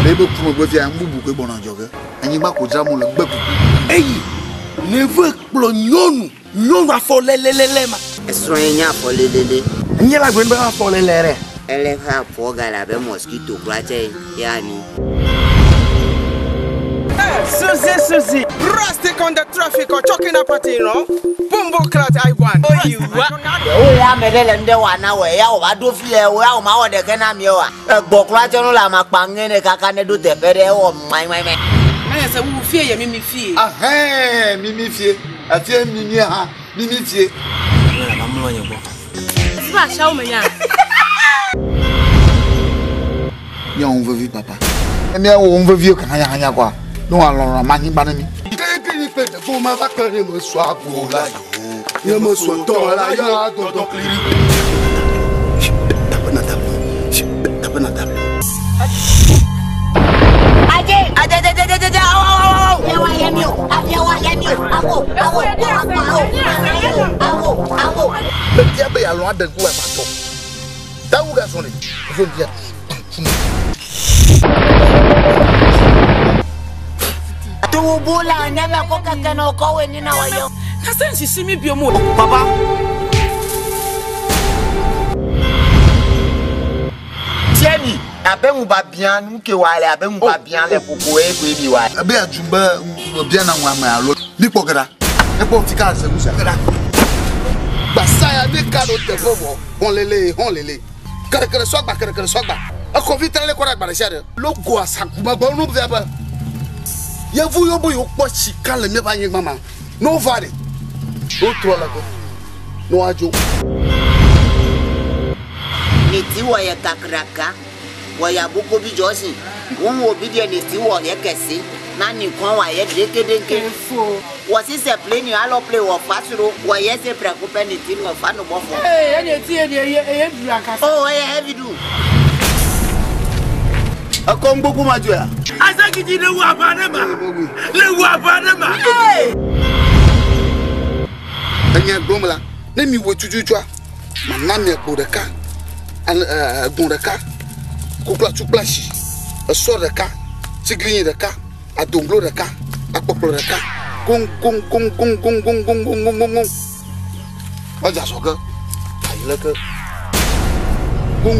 Le ebe ku megbe fia, nu bubu koe gbɔna dzɔ ge. Anyigba ko dzram wole, gbe kuku. Eyi neve kplɔ nyɔnu, nyɔnu afɔ lelelele ma. Esrɔ̃ ye nye afɔ lelele. Nye la gblɔ be afɔ lele ɖe. Ele eƒe afɔ gale abe mosquito kura tse ya ni. Hey, Susie, Susie. Rustic on the traffic or choking up at you know. Bumbo clat I want. Oh, you what? Wo ya ame ɖe le nu ɖe wɔa na wɔ ya wò va ɖo fi ya wo ya wò ma wɔ ɖeke na mi oa. Egbɔ kura tse nu le ama kpa ŋe ne kaka ne ɖo teƒe ɖe ewɔ maimai. Mɛ sɛ wo fie yɛ mimi fie. Ahɛn mimi fie. Efie mimi ha mimi fie. Siba ahyɛ wo menya. Míawɔ nu vevi papa. Ne míawɔ nu vevi hanya hanya kɔa, ne wòalɔlɔ ma anyigba ne mí. Kekele kpe ɖe ma va kpe ɖe me sɔ agbo la yo. Nye me sɔ tɔ la ya dɔdɔ kliri. Tape na table. Tape na table. Aje, aje, aje, aje, aje, aje, awo, awo, awo. Afiawa yɛ mi o, afiawa yɛ mi o, awo, awo, awo, awo, awo, awo. Media be yealɔ̃ aɖe ŋku amatɔ. Dawu gazɔ le. Evo ŋdia. Tuwubula nyama ko keke na okowe ni na wayo. Na sɛ nsisi mi bio mu. Papa. Tiɛni, abe ŋu ba bia nu ke wa le abe ŋu ba bia le koko e koe mi wa. Ebe adu be bia na ŋu ame alo. Mi kpɔ ge ɖa. Ekpɔ fi ka se nu sia. Gbasa ya ne ka ɖo teƒe vɔ. Hɔn lele, hɔn lele. Kerekere sɔgba, kerekere sɔgba. Exɔ vi trɛ le kɔ ɖe agba ɖe sia ɖe. Logo asakuma gbɔ nu via be. Yevu yiwo be yewo kpɔ sika le míaƒe anyigba ma. Ne wova ɖe, wotrɔ le ge. Ne woadzo. Niti wɔ yɛ kakraka. Wɔ yɛ aboko bi jɔ si. Ŋu wo bi deɛ niti wɔ yɛ kɛse. Na ni kɔn wa yɛ dekedeke. Wɔ sisɛ ple ni alɔ ple wɔ fa soro. Wɔ yɛ se prɛko pɛ niti wɔ fa no bɔ fɔ. Ee, ɛni eti yɛ ni eye eye duru ankasa. O ɛyɛ heavy du. Ekɔ ŋgbogbo ma dzo ya. Azagidi le wu aʋa ɖe ma. Le wu aʋa ɖe ma. Enya gblɔm la, ne mi wɔ tututua, mana mi egbo ɖeka, egbɔn ɖeka, koklo kple asi, esɔ ɖeka, tiglinyi ɖeka, adoŋglo ɖeka, akpɔkplɔ ɖeka, goŋ goŋ goŋ goŋ goŋ goŋ goŋ goŋ goŋ goŋ goŋ. Edze azɔ ge, ayi leke. Goŋ.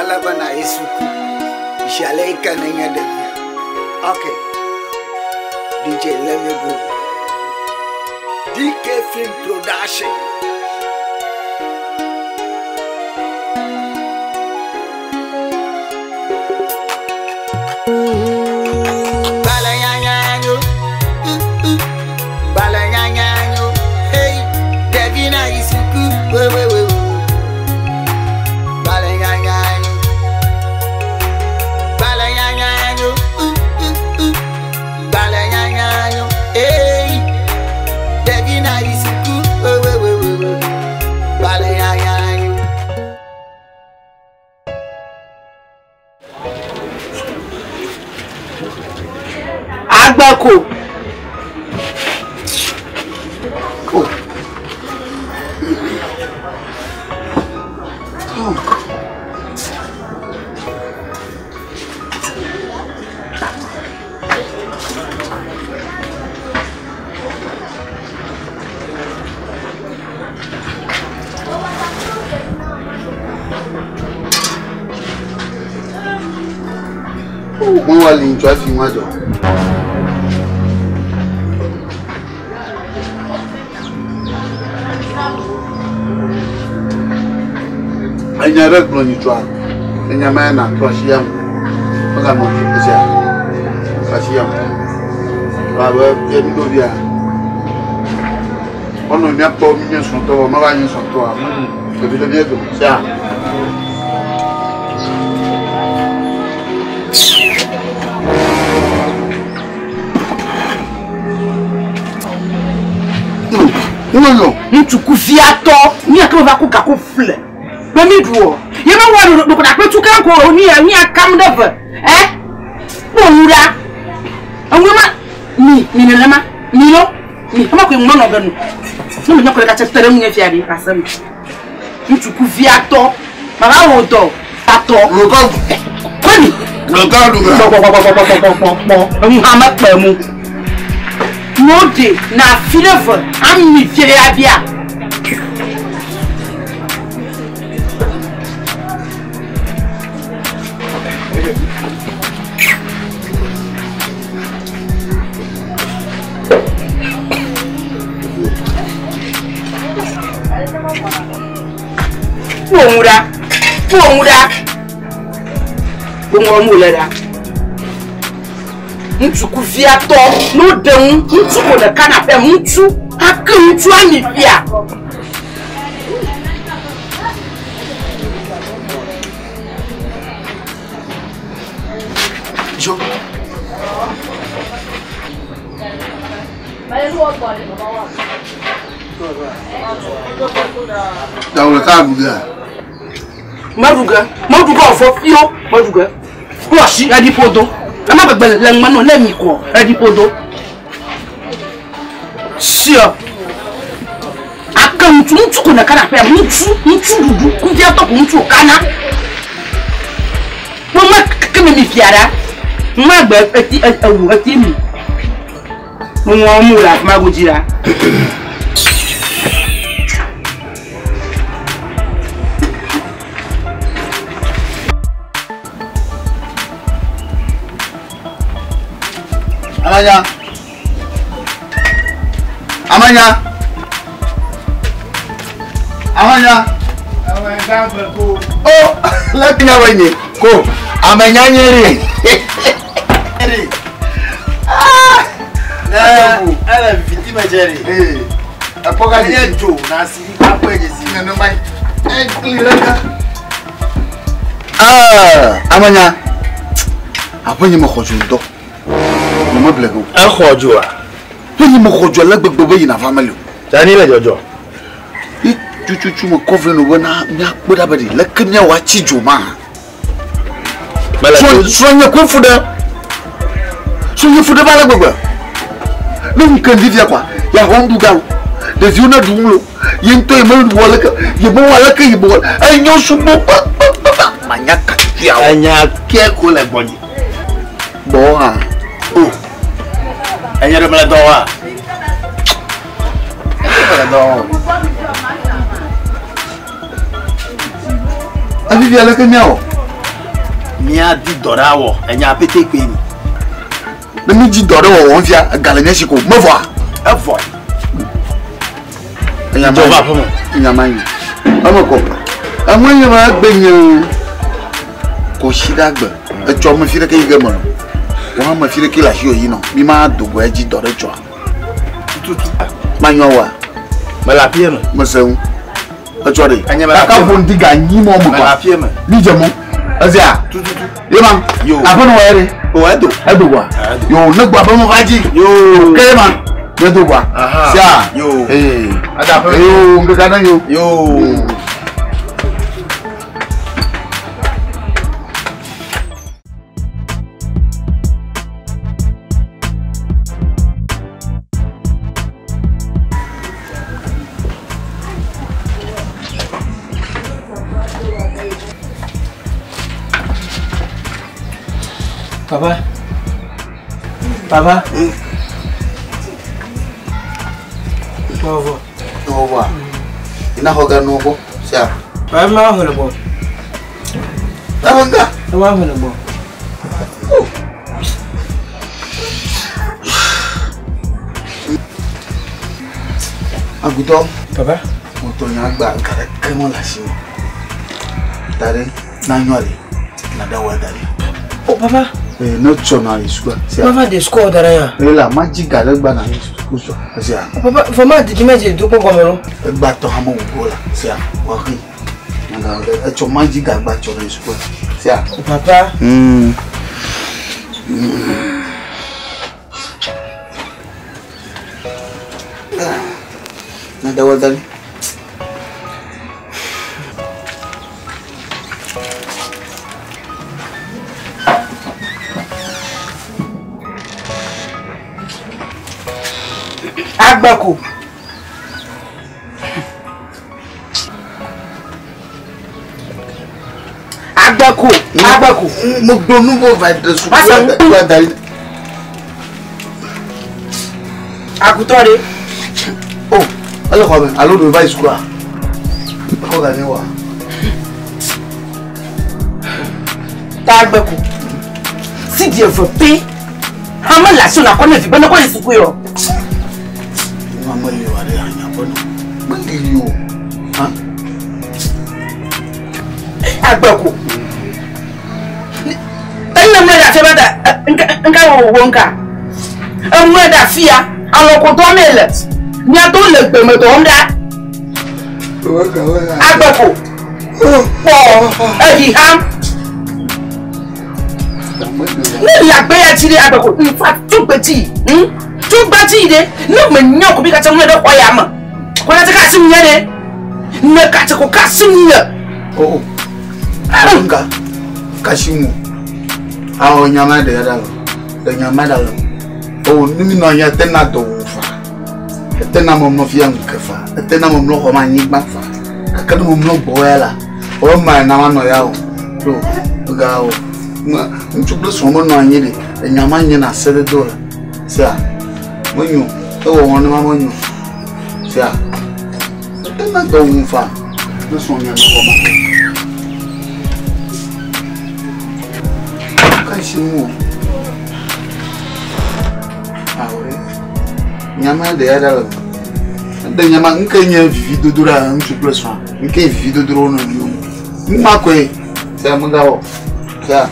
Elabena Yesu ku. Zi ale yi ke nenye ɖevia. Okay. DJ, let me go. DK Film Production. Balanyanyanyo, uh, uh. Balanyanyanyo, hey, ɖevi na yi suku, wewewe. Balanyanyanyo, balanyanyanyo, uh, uh, uh. Balanyanyanyo, hey, ɖevi na yi suku, wewewe. Balanyanyanyo. Agbako. Wọ́n wá lè jọ àfi wọn jọ. Enya ɖe gblɔ nyitsɔa, enya ma ya nàtrɔ asi ya ŋu. Meganɔ esia, trɔ asi ya ŋu. Abe fia mi ɖo fia. Wɔnɔ míakpɔ mi nye srɔ̃tɔ vɔ meva nye srɔ̃tɔa, ɖevi ɖe mía dome sia. Ŋlɔ. Ŋutsu kufiatɔ, mía ke va ku gako fle. Be mi ɖu o. Ye me wɔ ɖo ɖo ɖakpe tu kan ko ni ni akam ɖe ve. Ɛ? Kpɔ nu ɖa. Eŋu ma mi mi nenema mi lo mi ema koe ŋu nɔ be nu. Ne me nyɔ ko ɖeka tse te ɖe ŋunye fia ɖi ase me. Ŋutsu kuviatɔ. Mava wò dɔ atɔ. Kɔni. Kpɔkpɔkpɔkpɔkpɔkpɔkpɔ. Eŋu hã mekpe mu. No de na fi ɖe ve ami fi ɖe abia. Kpɔ ŋu ɖa. Kpɔ ŋu ɖa. Kpɔ ŋu wòle ɖa. Ŋutsu kuviatɔ ne woɖe ŋu ŋutsu ko ɖeka na ƒe ŋutsu ake ŋutsu ami fia. Dzo. Dawule ka ɖu gea? Meɖu ge, meɖu ge wòvɔ fio, meɖu ge. Kplɔ asi eɖi ƒodo. Ema gbegbe le ŋme nɔ ne mi kɔ eɖi ƒodo. Siɔ. Ake ŋutsu, ŋutsu ko neka na ƒea, ŋutsu, ŋutsu ɖuɖu, kuviatɔ ko ŋutsu kana. Kpɔ me keke me mi fia ɖa. Ma gbe eti ewu eti mi. Mo ŋɔ mu le afi ma godzi ɖa. Amanya. Amanya. Amanya. Oh, lẹ́kìnyà wẹ̀ ni ko amanya nyere. Ele viti me dze ɖe. Ekpɔ ka Enye dzo na si akpɔe dze si. Nenema ye. Ekli ɖe ka. Ah, amanya. Aƒenye me xɔ dzo ŋutɔ. Nye meble ge o. Exɔ dzoa? Aƒenye me xɔ dzo ale gbegbe be yina va meli o. Tani le dzɔdzɔ. Ye tututu me kɔ vɛ no be na míakpɔ ɖa be ɖe leke míawɔ atsi dzo ma. Mele Srɔ̃ srɔ̃nye koe fu ɖe. Srɔ̃nye fu ɖe va ale gbegbe. Ne ŋu ke ŋdi fia kɔa, yeaxɔ nuɖu ga o. Ɖeviwo ne ɖu nu lo. Ye ŋutɔ ye me wɔ leke, ye me wɔ aleke ye me wɔ. Enyo sugbɔ kpakpakpakpa. Manya ka tutu awɔ. Enya ke ko le gbɔnye. Gbɔwò hã. O. Enye ɖe mele dɔ wɔa? Mele dɔ wɔm. Evivi aleke míawɔ? Míadi dɔ ɖe awɔ. Enya pete koe ni. Ne mídi dɔ ɖe wɔwɔ fia, ega le mía si ko. Mevɔa? Evɔ. Enya ma Dzɔ va aƒeme. Enya ma nyi. Eme kɔ. Eme nye ma egbe nye kɔsiɖagbe. Etsɔ me fi ɖeke yi ge me nɔ. Wò hã me fi ɖeke le asi wò yi nɔ. Mi ma do go edzi dɔ ɖe tsɔa. Tututu. Manyɔ woa? Mele aƒea me. Mese ŋu. Etsɔ ɖe. Enye mele Kaka aƒea me. ƒo ŋdi ga nyi mɔ me Mele kɔa. aƒea me. Mi dze mɔ. Ezia. Tututu. Ye ma. Yo. Aƒenɔ wɔ ye ɖe. O edo. Edo goa. Edo. Yo ne gbɔ aƒeme va dzi. Yo. Ke ye ma. Ne do goa. Aha. Sia. Yo. Ee. Ada aƒeme. Yo ŋkeke aɖe yo. Yo. Papa. Papa. Nuwo. Nuwo vɔa. Ina xɔ ga nuwo gbɔ. Sia. Papa ma wa le gbɔ. Ewe nga. Ma wa le gbɔ. Agutɔ. Papa. Mɔtɔ nya gba ga ɖeke me le asi me. Da ɖe na nyɔ ɖe. Na ɖe wɔ da ɖe. Oh papa. Ee ne tsɔ na yi sukua. Sia. Papa de sukua da ɖe ya. Ee la ma dzi ga ɖe gba na yi suku sɔ. Sia. Papa vraiment didi me dzi do kpɔ gɔme lo. Egba tɔ hã me wò go la. Sia. Wɔ xi. Na ga ɖe etsɔ ma dzi ga gba tsɔ na yi sukua. Sia. Oh papa. Na ɖe wɔ da ɖe. Agbeko. Agbeko. Agbeko. Mo gbọ́ nubo va de su. Akutɔ de. Oh, ele xɔ me alo ɖe va yi sukua. Exɔ ga ne wa. Ta agbeko. Si di eve pe. Ame le asi nakɔ ne vi be ne kɔ yi suku yɔ. Nua meli wa ɖe anya ƒe nɔ. Meli o. Hã? Agbeko. Ene mle ɖe afia be da nka wo wo nka. Emle ɖe afia alɔkotɔ me le. Miato le gbeme dɔm ɖa. Agbeko. Kpɔ eyi ham. Ne le agbe ya dzi ɖe agbeko nfa tugbedzi. Tugbedzi ɖe ne me nya ko bi katã mle ɖe xɔ ya me. Kɔ na te ka asi nye ɖe. Ne katse ko ka asi nye. Oh. Nka kasi mu. Awɔ nyama ɖe ɖa le. Ɖe nyama ɖa le. Oh, nimi nɔ anyi ete na dɔ wò fa. Ete na mɔmlɔ fia ŋke fa. Ete na mɔmlɔ xɔ ma anyigba fa. Gake ne mɔmlɔ gbɔ ya la, wo ma na ma nɔ ya o. To ga o. Ŋutsu kple srɔ̃ menɔ anyi ɖe. Enyama nye na se ɖe do le. Sia. Menyo. Ewɔ wɔn ne ma menyo. Sia. Ete na dɔ wò fa. Ne srɔ̃ nye nɔ xɔ ma. Kasi mu o. Awɔ. Nyama ɖe ya ɖa le. Ɖe nyama nke nye vivi dodo ɖa ŋutsu kple srɔ̃a. Nke vivi dodo ɖe wo nɔewo ŋu. Nu ma koe. Sia megawɔ. Sia.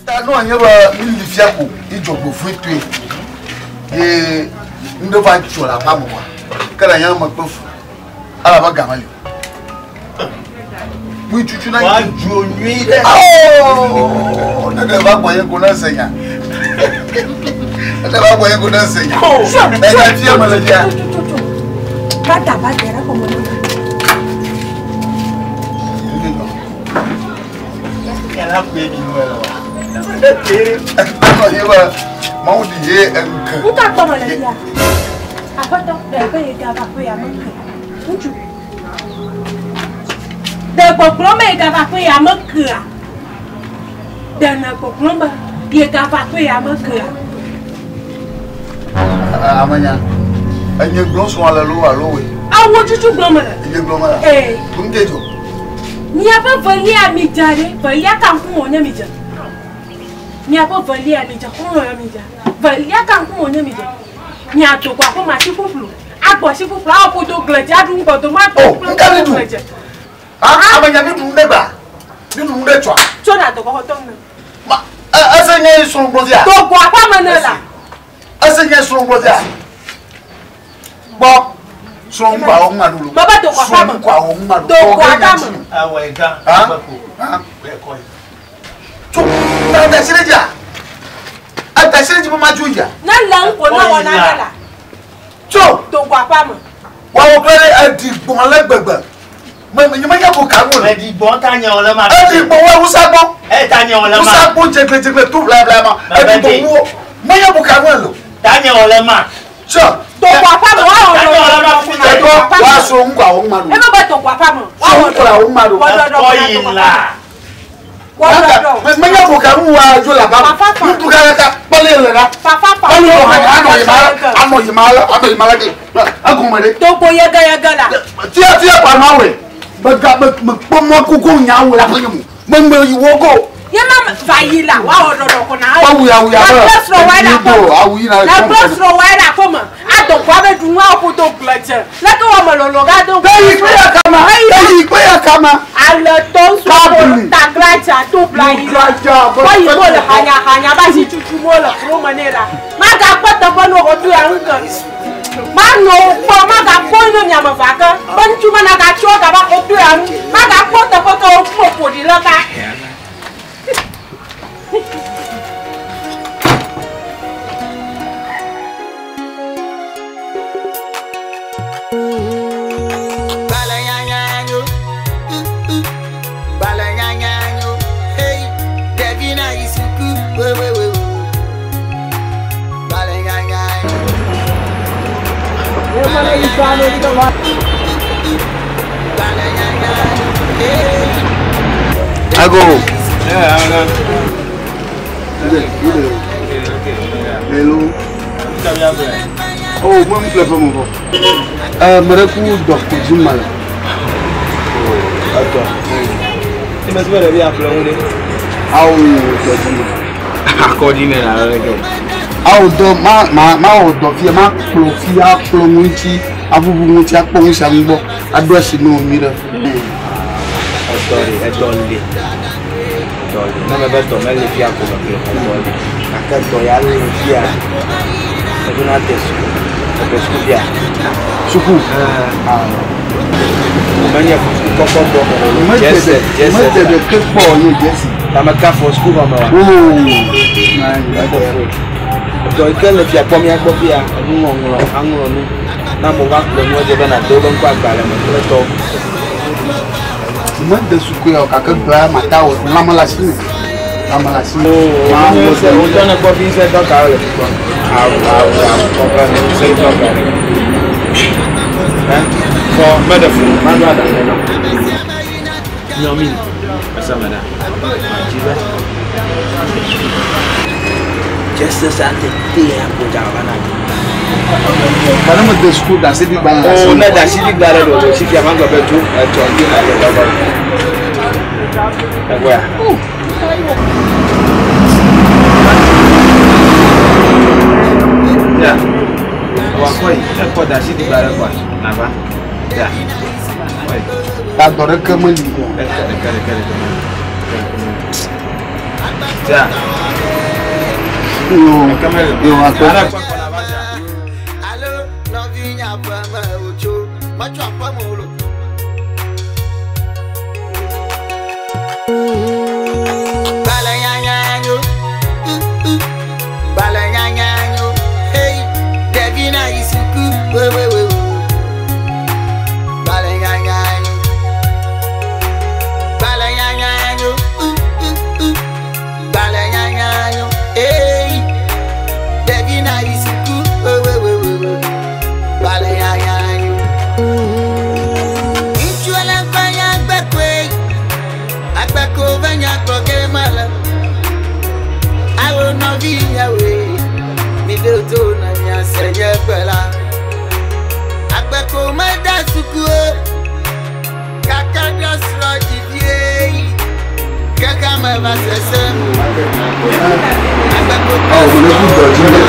Ta nɔ anyi be mi li fia ko idzɔgbevɔe toe. Ye ŋɖe va dzɔ le aƒea me wa. Ke le anya me kpe fu. Elabe game li. Mui tutu na. Wa dzo nyui ɖe. Oh, ne ɖe va gbɔ ye ko ne se nya. Ne ɖe va gbɔ ye ko ne se nya. Enya fia me le fia. Bata bata yɛrɛ kɔmɔ ne. Yàrá pé mi nù ẹ lọ wa. Enɔ ye be Mawu ɖi ye eŋke. Nka kpɔmɔ le fia. Aƒetɔ ɖe be ye gava ƒe ya me ke. Ŋutsu. Ɖe gbɔgblɔ me ye gava ƒe ya me kea. Ɖe ne gbɔgblɔ me ye gava ƒe ya me kea. Amenya. Enye gblɔ srɔ̃ le lo alo woe. Awo tutu gblɔ me le. Enye gblɔ me la. Ee. Nu ke dzɔ. Miaƒe velia mi dza ɖe. Velia ka ŋkume wònye mi dze. Miaƒe velia mi dze. Xɔlɔ̃ ya mi dze. Velia ka ŋkume wònye mi dze. Miado go aƒe me asi ƒuƒlu. Agbɔ asi ƒuƒlu awɔ ƒodo gledze aɖu ŋgɔdome agbɔ Oh, ƒuƒlu nka mi ɖu. gledze. Amenya mi ɖu nu ɖe gba. Mi ɖu nu ɖe tsɔa. Tso ɖe adogo xɔtɔ me. Ma ese nye srɔ̃ gblɔ fia. Dogo aƒe me ne la. Ese nye srɔ̃ gblɔ fia. Gbɔ srɔ̃ ŋu awɔ ŋu ma ɖu lo. Baba dogo aƒe me. Srɔ̃ ŋu awɔ ŋu ma ɖu. Dogo aƒe me. Awɔ ẹ̀gá. Ha? Ha? Bẹ́ẹ̀ kọ́ yìí. Tso ta da si ɖe dzia. Ada si ɖe dzi be ma dzo yia. Ne le ŋko ne wɔ nane la. Tso Dogo aƒe me. wɔwɔ kple ɖe eɖi gbɔn le gbegbe. Me me nye me nya ko ka ŋu le. Ẹ̀dì gbọ́n tá yẹn ọ̀lẹ́ máa. Eɖi gbɔn wɔ wusa gbɔ. Ẹ tá yẹn ọ̀lẹ́ Wusa máa. gbɔ dzegbledzegble to blabla ma. Eɖi gbɔn wɔ. Me nya ko ka ŋu le. Tá yẹn ọ̀lẹ́ máa. Tso. Dogo aƒe me woawɔ Tá yẹn ọ̀lẹ́ máa fún Ẹ̀kọ́ wàá sọ ŋu awɔ ŋu ma ɖu. Ebe be dogo aƒe me. Sọ ŋu awɔ ŋu ma ɖu. Ẹ̀kọ́ yìí là. Wɔɖɔɖɔ. Me nya ko ka ŋu wa dzo la ba. Fafa. Nuɖu kaka kpɔle le la. Fafafa. Kpɔle le la anɔ yi ma anɔ yi ma anɔ yi ma la de. Egɔme ɖe. Dogo yegeyege la. Tia tia kpa ma wɔe. Me ga me me kpɔ mɔ koko nyawo le aƒe nye mu. Me me yi wo go. Ye ma va yi la woawɔ ɖɔɖɔ ko na. Awu ya awu ya Na kple srɔ̃ wa ɖe aƒe me. Awu yi na. Na kple srɔ̃ wa ɖe aƒe me. Adogo abe ɖu nu awɔ ƒodo gledze. Leke wɔ me lolo ga do. Eyi kpe ya kama. Eyi kpe ya kama. Ale tɔ ŋsu tagladza to bla yi la. Kɔ yi mo le hanyahanya ba si tutu mo le kuro me nɛ la. Magakpɔ teƒe ne wòdo ya ŋu ke. Manɔ wo kpɔ magakpɔ ne miame va ke. Be ŋutsu me nagatsɔ gaba xɔ do ya ŋu. Magakpɔ teƒe ke wo ƒo ƒo ɖi le ka. I go. Yeah, I know. Hello. Oh, moi, je me mon gars. Je suis docteur Jumala. Attends. Tu me souviens de bien appeler Ah oui, docteur Jumala. Akɔdzi na lɛ kɛ. Awo dɔ ma ma ma wɔ dɔ fia ma kplɔ fia akplɔ ŋuti avuvu ŋuti akpɔ ŋuti aŋgbɔ aɖo asi ne wo nyui ɖe. Ɛdɔ le ɛdɔ le ɛdɔ le ne me be dɔ mele fia ko me kplɔ ɛdɔ le gake dɔ ya le fia eɖo na de suku ɛdɔ suku fia. Suku. Menye kɔkɔ gbɔ o. Jɛsɛ jɛsɛ. Mete ɖeke kpɔ nye jɛsi. Tame ka fɔ suku xɔ me wa. Oo. Dɔ yi ke le fia kpɔ mía gbɔ fia enuŋɔŋlɔ aŋlɔ nu na amewo va kplɔ nu edze be nàde wobe ŋkɔ agbalẽ me kple tɔwo. Mede suku ya o gake dɔa mata wɔ lãme le asi me lãme le asi me. Ma wɔ sɛ wotɔ ne kpɔ fi sɛ dɔ ka le kpɔ. Awu awu awu kɔkɔ ne sɛ dɔ ka le. Ɛ fɔ mɛ ɖe fu ma ɖo aɖaŋu nɔ. Nyɔmi ɛsɛ me ɖa ma dzi be. Jese sa te te ya ko dza va na. Bana me de suku ɖase ɖi gbalẽ le asi O me. ne ɖasi ɖi gbalẽ ɖo o si fia ma gblɔ be tso etsɔ dzi na le dɔgɔ. Ɛgbɔa. Ya. Wa kɔ yi ekɔ ɖasi ɖi gbalẽ kɔa nava. Ya. Kɔ yi. Ta dɔ ɖeke meli o. Ɖeka ɖeka ɖeka ɖeka. Ya. Yo Ɖeka meli. yo akpɛ. Ara kɔ kɔ nava sia. Alo nɔvi nye aƒeme wòtso metsɔ aƒeme o lo. Gbalẽ nyanya nyo, gbalẽ nyanya nyo, hey, ɖevi na yi suku wewewe. Gbalẽ nyanya nyo, gbalẽ nyanya nyo, gbalẽ nyanya nyo, hey, ɖevi na yi suku wewewe. Gbalẽ nyanya nyo. Ŋutsu le ƒe nyagbekɔe. Agbeko ve nyagblɔ ge mele. Awo nɔvi nyawoe, mi ɖo to na miase nye gbe la. Agbeko mede suku o, gake ɖe srɔ̃ dzi vie. Keke me va sesem. Agbeko Awo me ku dɔ dzi me.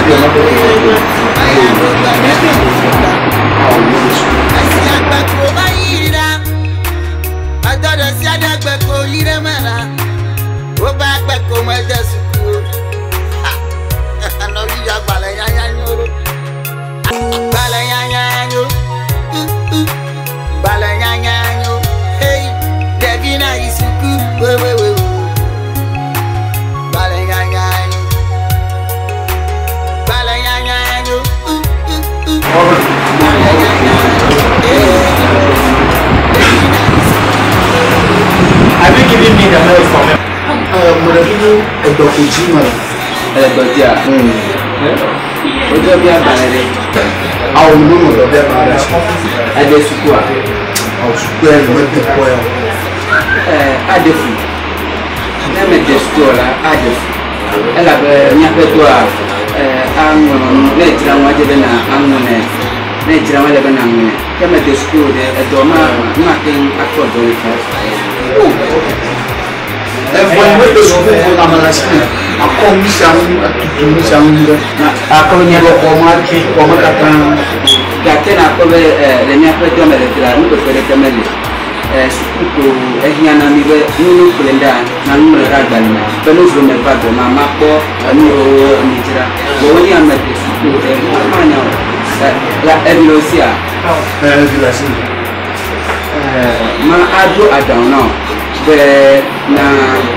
eya ɖo gbe ɖe Awo me de suku. Esi agbeko va yi la, edɔ ɖe sia ɖe agbeko yi ɖe me la, wobe agbeko mede suku o. Ha! Nɔvi ya gbalẽ nyanya nyo ɖo. Gbalẽ nyanya nyo. Gbalẽ nyanya nyo. Hey, ɖevi na yi suku wewewe. Gbalẽ nyanya nyo. Gbalẽ nyanya nyo. Gbalẽ nyanya nyo. Hey. Have you given me the mail for me? Me ɖe kuku edɔ ko dzi me. Ele dɔ dzia. Wodɔ bi agbalẽ ɖe. Awo me nɔ dɔ bia gbalẽ ɖe asi. Ede sukua. Awo suku ya me de kpɔ ya o. Aɖe fu. Ne mede sukua la, aɖe fu. Elabe míaƒe dɔa aŋlɔ nu. Ne edzra ŋua dze be na aŋlɔ nɛ. Ne edzra ŋua ele be na aŋlɔ nɛ. Ke mede suku o ɖe edɔ ma mate ŋu akpɔ dɔ le fi. Evɔ yi me de suku vɔ lãme le asi me. Akɔ nu sia nu atutu nu sia nu ɖe. Na akɔ nye Kplɔ xɔ me atu xɔ me katã. Gake nakpɔ be le míaƒe dɔ me le fi la, nuƒeƒe ɖeke meli. Suku ko ehiã na mi be nu nu kple ɖa na nu ŋlɔ ɖe agbalẽ me be nu zro me va dɔ ma makpɔ enu yiwo mi dzra. Vɔ wonye ame de suku ɖe manya o. La evi le wo sia? Evi le asi me. Ma aɖo aɖaŋu na wò be na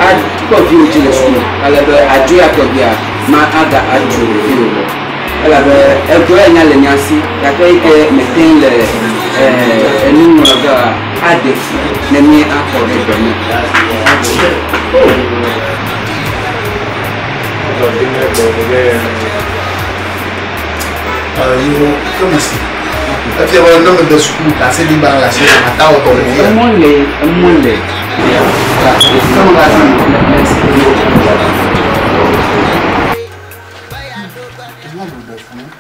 akpɔ viwò dzi le suku ale be adzo ya tɔgbea ma aga adzo viwò gbɔ. Elabe edɔ ya nya le mía si gake yi ke mete ŋu le enuŋlɔ ge oa, aɖe fu ne mí akɔ ɖe dɔ me. Yewo ke me si. Efia be ne mede suku ɖaseɖigbalẽ le asi ata wɔ dɔ le fia. Emɔ le emɔ le. Kama la si.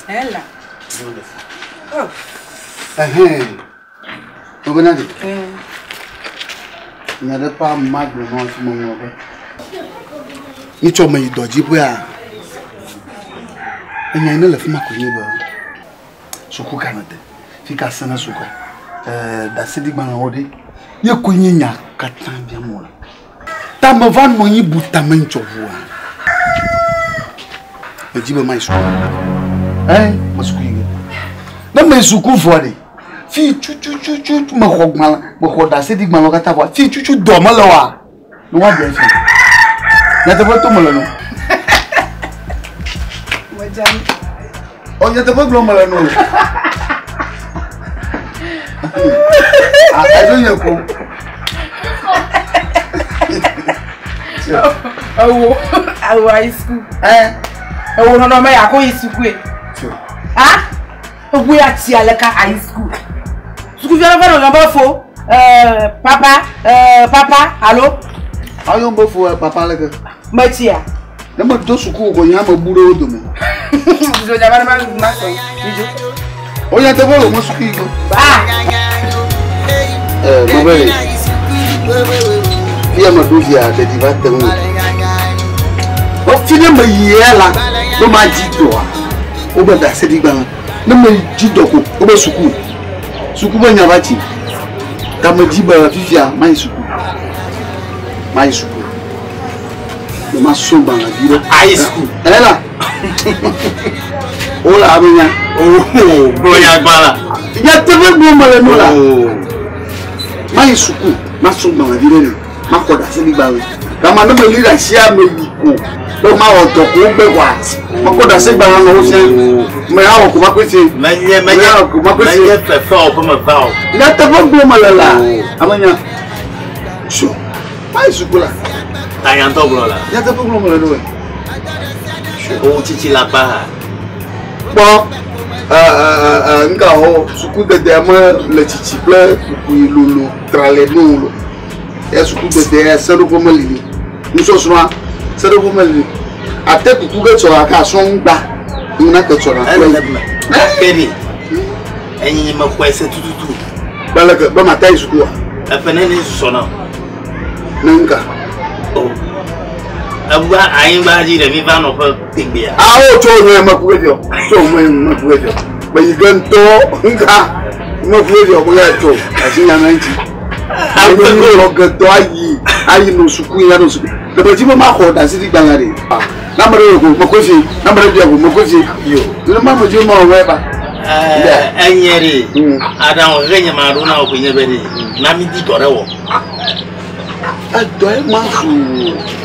Ela. Ɛhɛn. Nɔbena de. Nya ɖe ƒe ama gblɔ na wo me ŋlɔ be. Nyitsɔ me yi dɔdziƒea. Enya yi ne le fi ma koe nye be suku ka me de. Fi ka se ne sukua. Ɛɛ ɖaseɖigbalẽwo ɖe. Ye koe nye nya katã biam wole. Ta me va nɔ anyi bu tame ŋtsɔ ʋua. Medzi be mayi suku. Ɛ me suku yi ge. Ne meyi suku vɔ ɖe. Fi tutututu mexɔ gbalẽ mexɔ ɖaseɖigbalẽwo katã vɔa fi tutu dɔ mele oa ne woaɖe fi. Nyateƒe to mele no. Ɔ nyateƒe gblɔm mele no. Edzo nye ko. Ewo ewo ayi suku. Ɛ Ewo nɔnɔme ya ko yi sukue. Ha? Ewu ya tsi aleka ayi suku. Sukuvi aɖe va nɔ be fo. Papa papa alo. Ayo be fo papa leke. Metsia. Ne medo suku ko nye ame bu ɖe wo dome. Dzo dza va ne ma ma sɔ. Midzo. O nyateƒe le mo suku yi go. Ah. Mɔbɛ fia me ɖo via ɖeɖi va te ŋu. Fi ne me yi ya la, ne ma dzi dɔa, wobe ɖaseɖigbalẽ. Ne me dzi dɔ ko, wobe suku. Suku be nya va tsi. Ta me dzi be fifia mayi suku. Mayi suku. Ne ma srɔ̃ gbalẽ vi ɖe. Ayi suku. Ela. Wola ame nya. Oh, gblɔ nya gbã la. Nyateƒe gblɔm mele nu la. Mayi suku, masrɔ̃ gbalẽ vi ɖe ne. Maxɔ ɖaseɖigbalẽ. Gama ne meli ɖe asi ame yi ko be mawɔ dɔ ko wogbe kɔa, mekɔ ɖaseɖigbalẽ nɔ wo fia. Me awɔ ko makɔe fie. Menye menye awɔ ko makɔe fie. Menye fefe wɔ ƒe me va o. Nyateƒe gblɔm mele la. Ame nya. Su. Mayi suku la. Tanyantɔ gblɔ la. Nyateƒe gblɔm mele nu. Owu tsitsi la kpa ha. Kpɔ nga wɔ sukudedea me le tsitsi kple kukui lolo tra le nu lo. Ya sukudedea seɖoƒe meli ni. Nusɔsrɔ̃a seɖoƒe meli ni. Ate kuku ke tsɔ gake asrɔ̃ ŋgba ŋuna ke tsɔ na. Ele me. Gake ɖe enyi me xɔe se tututu. Be leke be mata yi sukua? Eƒe nene susɔ na. Ne ŋka. O. Ewa anyigba dzi ɖe mi va nɔ ƒe tegbea. Awo tso nye me ku ɖevio. Tso me me ku ɖevio. Me yi ge ŋutɔ ŋka me ku ɖevio ko ya tso asi nya na ŋuti. Ame lɔ getɔ ayi ayi nɔ suku ya nɔ suku. Ɖe dzi be maxɔ ɖaseɖigbalẽ ɖe. Na ame ɖe ko me ko fi, na ame ɖe bia ko me ko fi. Yo. Ne ma me dzi ma wɔ ba. Enye ɖe aɖaŋu hehe nye ma ɖo na wo ko nye be ɖe na mi di dɔ ɖe wɔ. Edɔ ye ma zu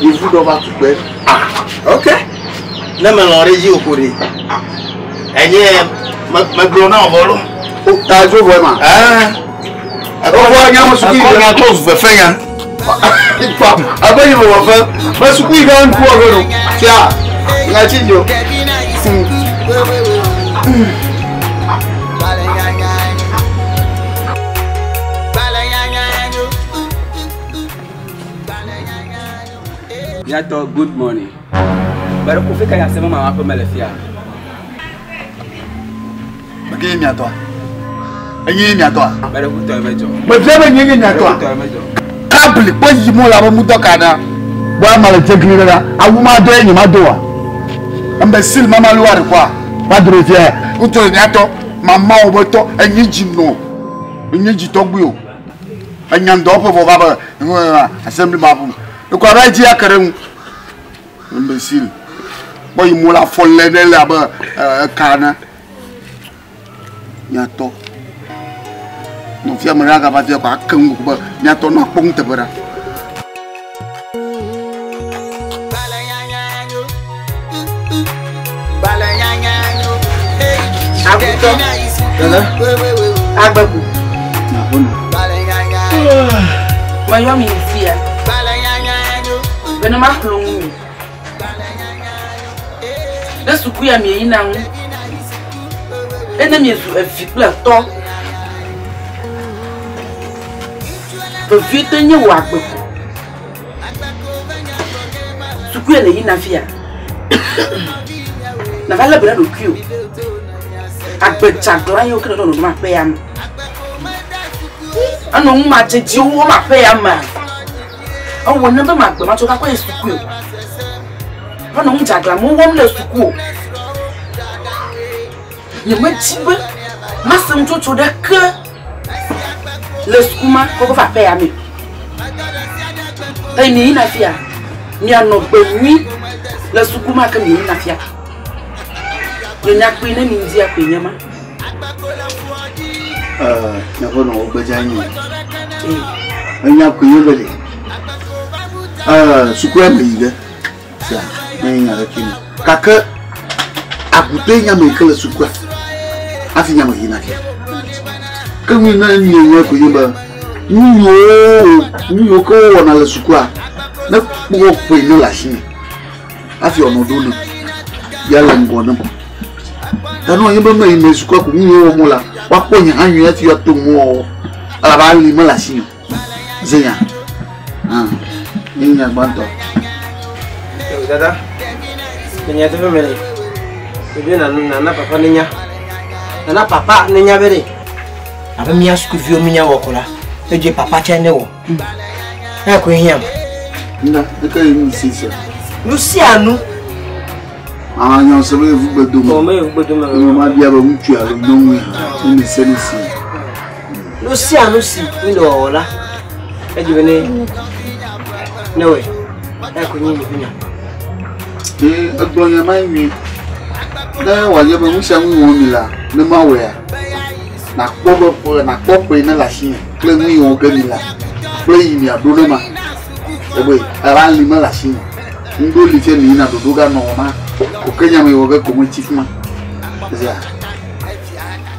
yevu dɔ va tukpe. Ah, ok. Ne me lɔ̃ ɖe dzi o ko ɖe. Enye megblɔ na wo vɔ lo. O ta dzo vɔ ma. Ɛɛ. Akɔ nya me suku yi. Akɔ nya kɔ fefe nya. Ipa abe yi me wɔ fe. Me suku yi ka ŋku wɔ fe no. Fia. Ŋa tsi dzo. Miatɔ, good morning. Bɛrɛ kofi ka yasɛ mama ƒe mele fia. Meke nye miatɔa? Enye nye miatɔa? Bɛrɛ kutɔ ye medzɔ. Mefia be nye nye miatɔa? Bɛrɛ kutɔ ye medzɔ. Kabli kpɔ yi mo la be mudɔ ka ɖa. Bɔ ama le dzegli ɖe ɖa. Awu ma do ye nye ma do wa. Imbécile mama lu wa ɖe kɔa. Va do ɖe fia. Ŋutsu le miatɔ. Mama wo be tɔ. Enye dzi nɔ. Enye dzi tɔgbi o. Enya ŋdɔ ƒe vɔ va be assembly ma ƒu. Ekɔ abe dzi ake ɖe ŋu. Imbécile. Kpɔ yi mo la fɔ lé ɖe le abe eka ene. Miatɔ. Nɔvia me ɖe agava fia ko ake ŋu be miatɔ nɔ akpɔ nuteƒe ɖa. Agutɔ. Agbeku. Meyɔ mi fia. Bene maxlẽ nu mi. Ne suku ya mi yina ŋu. Ene miezu evi kple etɔ. Vevietɔe nye wò agbe ko. Sukue le yina fia. Nava lé be ɖe ɖokuiwò. Agbe dzagla yiwo ke nɔ nɔnɔm aƒe ya me. Enɔ nu madzedziwo wɔm aƒe ya mea. Ewɔ ne be magbe matsɔ va kɔ yi sukue o. Enɔ nu dzagla mo wɔm le suku o. Nyemedi be mase nutsotso ɖeke le suku ma kɔkɔ va aƒe ya me. Eye mieyina fia, mianɔ gbe nyui le suku ma ke mieyina fia. Nye nyakpui ne mi ŋdi akpui nye ma. Miaƒe nɔwɔ gbedza nyi. Enya koe nye be ɖe. Sukua me yi ge. Sia, menye nya ɖeke me. Gake agutɔe nye ame yi ke le sukua hafi nye ame yina fia. Ke nu yi ne nye nye koe nye be nu yiwo nu yiwo ke wowɔna le sukua ne kpɔ ƒe ne le asinye hafi wòanɔ ɖo nem ya le ŋgɔ nem. Ta ne wònye be meyi me sukua ko nu yiwo wɔm wole woakpɔ nye hã nyuie hafi woato nuwɔwɔ elabe ali mele asinye o. Zenya. Ah, nye nya gbãtɔ. Dada, le nyateƒe me ɖe, ɖevi na nana papa nenya. Nana papa nenya be ɖe. Abe mía sukuviwo mínya wɔ ko la, edze papa tsɛ ne wɔ. Eya koe hiãm. Nda, eke yi nu si sia. Nu sia nu. Ah, nya se be yevu gbe dome. Ɔ, me yevu gbe dome. Ame ma bia be ŋutsu alo nyɔnue hã, ne mi se nu si. Nu sia nu si mi le wɔwɔ la, edzi be ne ne wɔe. Eya koe nye nye ƒe nya. Ee, egblɔ nya ma nyuie. Ne wòanye be nu sia nu wɔm mi la, ne mawɔea, nakpɔ be ƒe nakpɔ ƒe ne le asinye kple nu yi wɔ ge mi la kple yi miaɖo ne ma. Ebe ela li mele asinye. Ŋɖo li fia mi yina ɖoɖo ga nɔ ma. Ko ke nya me wɔ ge ko metsi fi ma. Zia.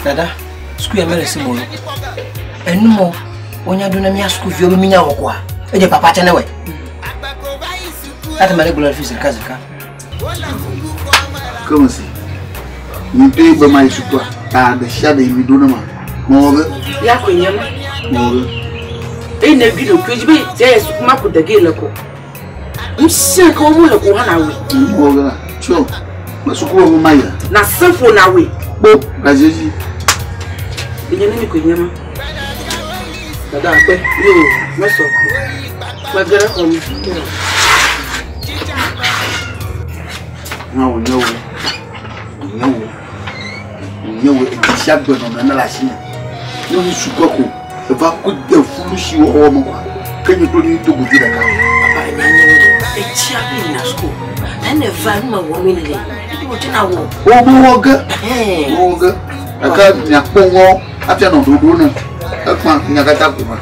Dada, suku ya mele si mo. Enu mo wonya ɖo na mía sukuviwo be mínya wɔ koa? Edze papa tsɛ ne wɔe. Ate ma ɖe gblɔ le fi zika zika. Ke me si. Mi doe be ma yi sukua. Ta ɖe sia ɖe yi mi ɖo ne ma. Mewɔ ge. Ya koe nye ma. Mewɔ ge. Eye ne vi ɖokui dzi be dze yi suku ma ko de ge le ko. Nu sia ke wɔm wole ko hã nawɔe. Mewɔ ge la. Tsɔ. Me suku wɔ ma yia. Na se ƒo nawɔe. Kpo gaze dzi. Enye ne mi koe nye ma. Dada akpe. Yo, mesɔ. Mege ɖe xɔ me. Na wònye wo. Wònye wo. Wònye wo. Edzi sia gbenɔnɔ ne le asinye. Ne nu sukua ko eva ku de fulu si wɔwɔ me koa, ke nye kple mi do godzi ɖeka. Papa enya nye be etsi aƒe yina suku. Ta ne va nu me wɔ mi le. Ebi wò tsena wɔ. Wo me wɔ ge. Me wɔ ge. Gake miakpɔ ŋɔ hafi anɔ ɖoɖo ne. Ekpã nya katã ko ma.